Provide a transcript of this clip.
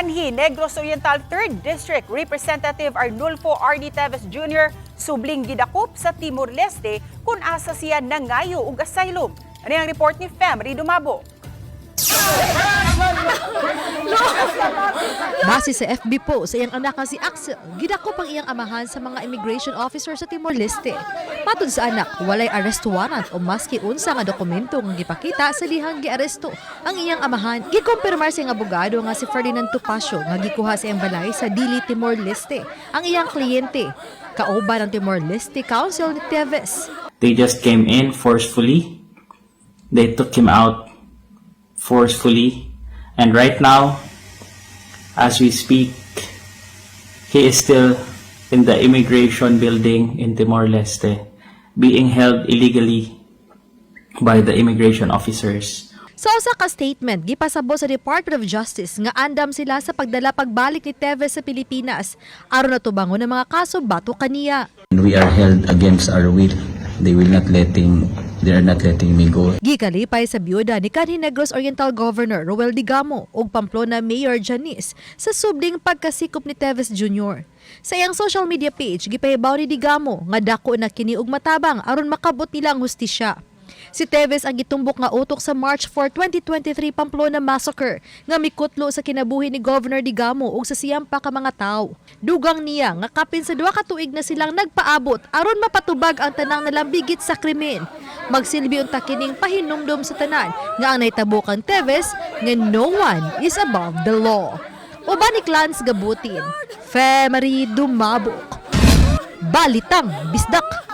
Kanhi Negros Oriental 3rd District Representative Arnulfo R.D. Teves Jr. Subling gidakop sa Timor-Leste kung asa siya nangayo og asylum. Ano ang report ni Femry Dumabo? Base sa FB post sa iyang anak nga si Axel, gidakop ang iyang amahan sa mga immigration officer sa Timor-Leste. Matod sa anak, walay arrest warrant o maski unsa nga dokumento nga gipakita sa dihang giaresto ang iyang amahan. Gikumpirmar sa iyang abogado nga si Ferdinand Topacio nga gikuha sa iyang balay sa Dili, Timor-Leste ang iyang kliyente. Kauban ang Timor-Leste Counsel ni Teves. They just came in forcefully. They took him out forcefully. And right now, as we speak, he is still in the immigration building in Timor-Leste, being held illegally by the immigration officers. Sa usa ka statement, gipasabot sa Department of Justice nga andam sila sa pagdala pagbalik ni Teves sa Pilipinas aron natubangon ang mga kaso batok kaniya. We are held against our will. They are not letting me go. Gikalipay sa biyuda ni kanhi Negros Oriental Governor Roel Degamo ug Pamplona Mayor Janice sa subling pagkasikop ni Teves Jr. Sa iyang social media page, gipahibaw ni Degamo nga dako na kini og matabang aron makabot nila ang hustisya. Si Teves ang gitumbok nga utok sa March 4, 2023 Pamplona Massacre nga mikutlo sa kinabuhi ni Governor Degamo ug sa siyam pa ka mga tawo. Dugang niya nga kapin sa 2 ka tuig na silang nagpaabot aron mapatubag ang tanang nalambigit sa krimen. Magsilbi unta kining pahinumdom sa tanan nga ang nahitabo kang Teves nga no one is above the law. Uban ni Clans Gabutin, Femery Dumabok. Balitang Bisdak.